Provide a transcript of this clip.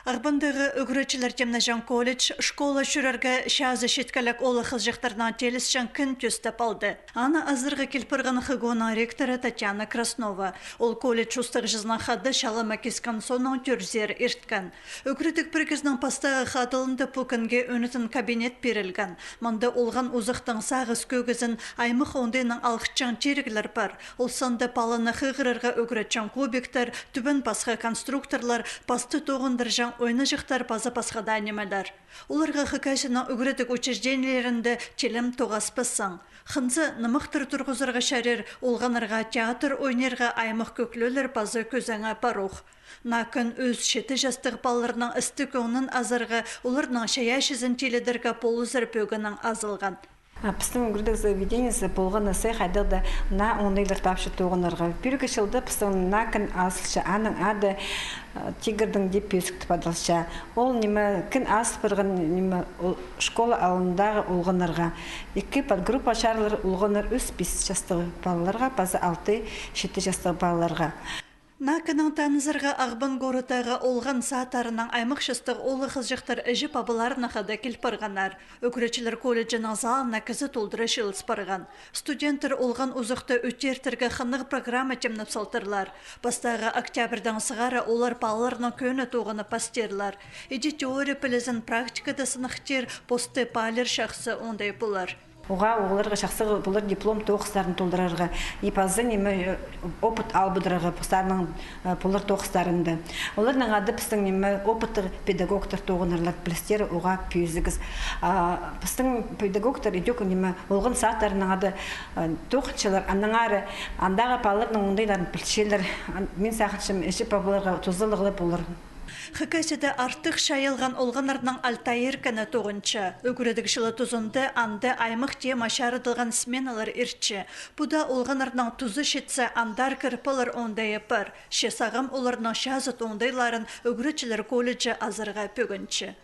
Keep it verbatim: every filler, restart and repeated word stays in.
Ағбандағы ӱгретчілер тимнеҷең колледж школа чӧрерге чазы читкелек оолах-хызыҷахтарнаң теелісчең кін тӧстеп алды. Аны азарға кил парған ХГУ-ның ректоры Татьяна Краснова. Ол колледж устағҷызынаң хада чалама кискен соонаң тӧрзер ирткен. Ӱгредіг пірігізінің пастағы хадылында пу кінге ӧнетін кабинет пирілген. Мында олған узахтың сағыс кӧгізін аймах оңдайынаң алғытчаң тиріглер пар. Ол санда паланы хығырарға ӱгретчең кубиктер, тӱбен пасха конструкторлар, пасты тоғындырҷаң ойнаҷахтар паза пасха даа нимелер. Оларға Хакасияның ӱгредіг учреждениелерінде тілем тоғаспассың. Хынза нымахтар турғызарға чарир, олғаннарға театр ойнирға аймах кӧглелер паза кӧзеңі парох. Наа кін ӧс читі частығ палаларның істі кӧңнін азарға, оларның чайаачызын тилідерге полызар пӧгінең азылған. А, пістің ӱгредіг заведениезі полған на сай хайдағ-да наа оңдайлар тапча тоғынарға. Пӱӱлгі чылда пістің наа кін азылча, аның ады, а, «Тигірдің» дее пӧзік тіп адалча. Ол ниме, кін азыл парған, ниме, ол школа алнындағы олғаннарға. Ікі подгруппа чарылар: олғаннар ӧс-пис частығ палаларға паза алты-читі частығ палаларға. Наа кіннең танызарға Ағбан городтағы олған садтарынаң аймах частығ оолах-хызыҷахтар іҷе-пабаларынаң хада кил парғаннар. Ӱгретчілер колледжінің залына кізі толдыра чыылыс парған. Студенттер олған узахты ӧтиртерге хынығ программа тимнеп салтырлар. Пастағы октябрьдаң сығара олар палаларның кӧні тоғынып пастирлар. Иди теория пілізін практикада сыныхтир, посты паалир чахсы оңдай полар. Уғаа оларға чахсы полар диплом тоғыстарын толдырарға. И паза ниме, э, опыт алып одырарға постарының, э, полар тоғыстарында. Оларның ады пістің ниме, опыттығ педагогтар тоғынарлар, пілістері уғаа пӧзік. А пістің педагогтар идӧк ниме, олған садтарының ады, э, тоғынчалар, аннаңар андағы палаларның оңдайларын пілчелер. Ан-, мин сағынчам, іҷе-пабаларға тузалығлап полар. Хакасияда артых чайылған олғаннарның «Алтайир» кіні тоғынча. Ӱгредіг чылы тузында анда аймах тема чарыдылған сменалар иртче. Пу даа олғаннарның тузы читсе, андар кір полар оңдайы пар. Че сағам оларның чазыт оңдайларын ӱгретчілер колледжі азарға пӧгінче.